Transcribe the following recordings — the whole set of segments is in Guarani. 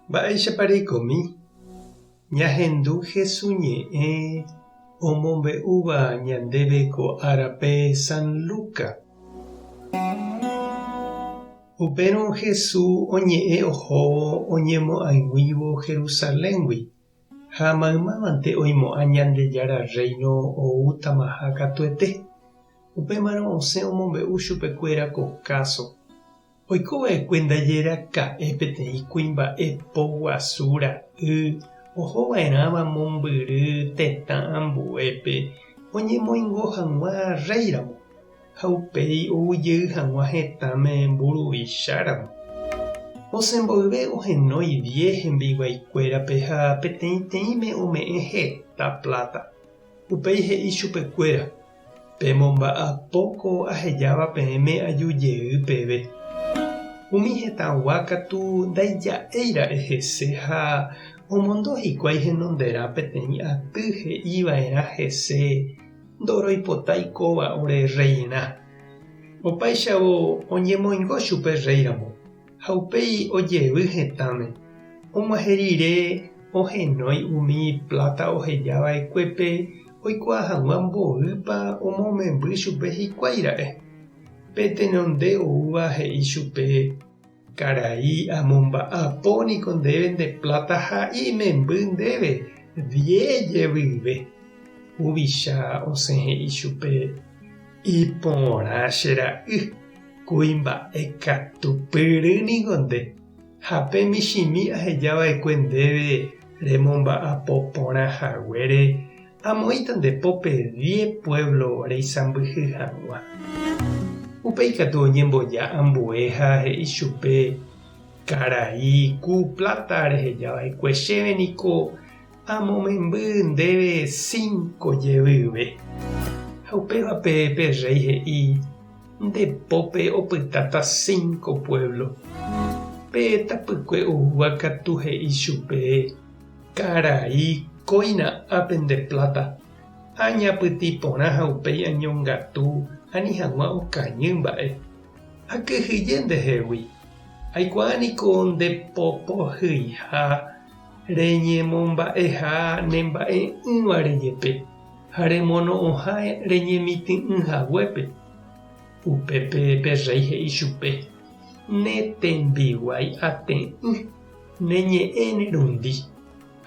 Mba'éichapa reikomi? Ñahendu Hesu ñe'ẽ omombe'úva ñandéve ko árape San Luca. Upérõ Hesu oñe'ẽ ohóvo oñemo'ag̃uívo Jerusaléngui, ha maymávante oimo'ã Ñandejára Rréino oútamaha katuete. Upémarõ osẽ omombe'u chupekuéra ko káso. Oiko va'ekue ndaje raka'e peteĩ kuimba'e poguasu ra'y oho va'erãva mombyry tetã ambuépe oñemoingo hag̃ua rréiramo ha upéi ou jey hag̃ua hetãme mburuvicháramo. Osẽ mboyve ohenói die hembiguaikuérape ha peteĩteĩme ome'ẽ heta pláta. Upéi he'i chupekuéra, Pemomba'apo ko ahejáva peẽme aju jey peve. Umi hetãgua katu ndaija'éi ra'e hese ha omondo hikuái henonderã peteĩ aty he'i va'erã hese ndoroipotái kóva ore rreirã. Opáichavo oñemoingo chupe rréiramo ha upéi ojevy hetãme. Og̃uahẽ rire ohenói umi pláta oheja va'ekuépe Oikuaa hag̃ua mboýpa omomemby chupe hikuái ra'e. Pe tenonde oúva he'i chupe, Karai, amomba'apo niko ndéve nde pláta ha imemby ndéve die jevyve. Huvicha osẽ he'i chupe, Iporã che ra'y, kuimba'e katupyry niko nde, ha pe michĩmi aheja va'ekue ndéve Remomba'apo porã haguére amoĩta nde pópe die puévlo reisãmbyhy hag̃ua. Upéi katu oñemboja ambue ha he'i chupe, Karai, ku pláta reheja va'ekue chéve niko amomemby ndéve cinco jevyve. Ha upévape pe rréi he'i, Nde pópe opytáta cinco puévlo. Pe tapykue oúva katu he'i chupe, Karai, kóina ápe nde pláta. Añapytĩ porã ha upéi añongatu ani hag̃ua okañy mba'e. Akyhyje ndehegui. Aikuaa niko nde po pohyiha reñemomba'eha ne mba'e'ỹvare jepe. Ha remono'õha reñemitỹ'ỹ haguépe. Upépe pe rréi he'i chupe, Ne tembiguái ate'ỹ, ne ñe'ẽ ne rundi.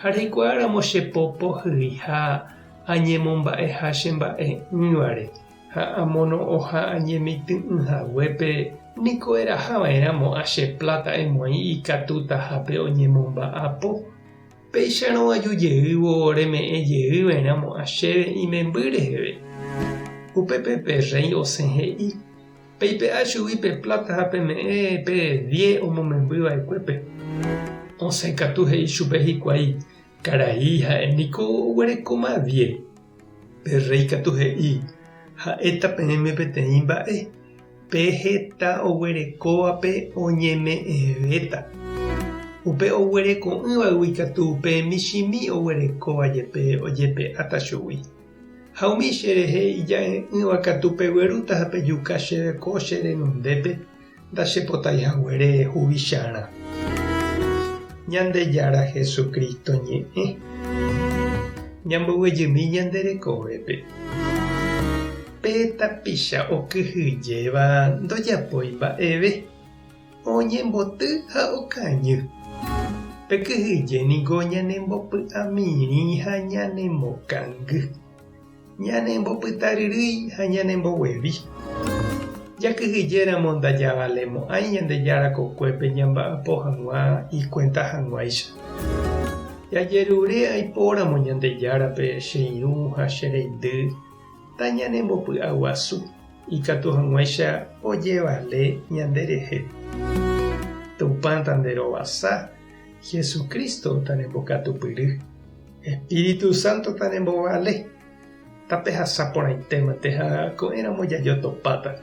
Ha reikuaáramo che po pohyiha añemomba'eha che mba'e'ỹvare, ha amono'õha añemitỹ'ỹ haguépe, niko eraha va'erã mo'ã che pláta emoĩ ikatutahápe oñemomba'apo. Péicharõ aju jeývo reme'ẽ jey va'erã mo'ã chéve imemby reheve. Upépe pe rréi osẽ he'i, Peipe'a chugui pe pláta ha peme'ẽ pe die omomemby va'ekuépe. Osẽ katu he'i chupe hikuái, Karai, ha'e niko oguerekóma die. Pe rréi katu he'i, Ha'éta peẽme peteĩ mba'e, pe heta oguerekóvape oñeme'ẽvéta. Upe oguereko'ỹvagui katu pe michĩmi oguerekóva jepe ojepe'áta chugui. Ha umi che rehe ija'e'ỹva katu peguerúta ha pejuka chéve ko che renondépe ndachepotái haguére huvicharã. Ñandejára Jesucristo ñe'ẽ ñamboguejymi ñande rekovépe. Pe tapicha okyhyjéva ndojapói mba'eve, oñemboty ha okañy. Pe kyhyje niko ñanembopy'amirĩ ha ñanemokangy. Ñanembopytaryrýi ha ñanemboguevi. Jakyhyjéramo ndajavalemo'ãi Ñandejára kokuépe ñamba'apo hag̃ua ikuénta hag̃uáicha. Jajerure aipóramo Ñandejárape che irũ ha che reindy tañanembopy'aguasu ikatu hag̃uáicha ojevale ñanderehe. Tupã tanderovasa, Jesucristo tanembokatupyry. Espíritu Santo tanembovale, tapehasa porãitémante ha ko'ẽramo jajotopáta.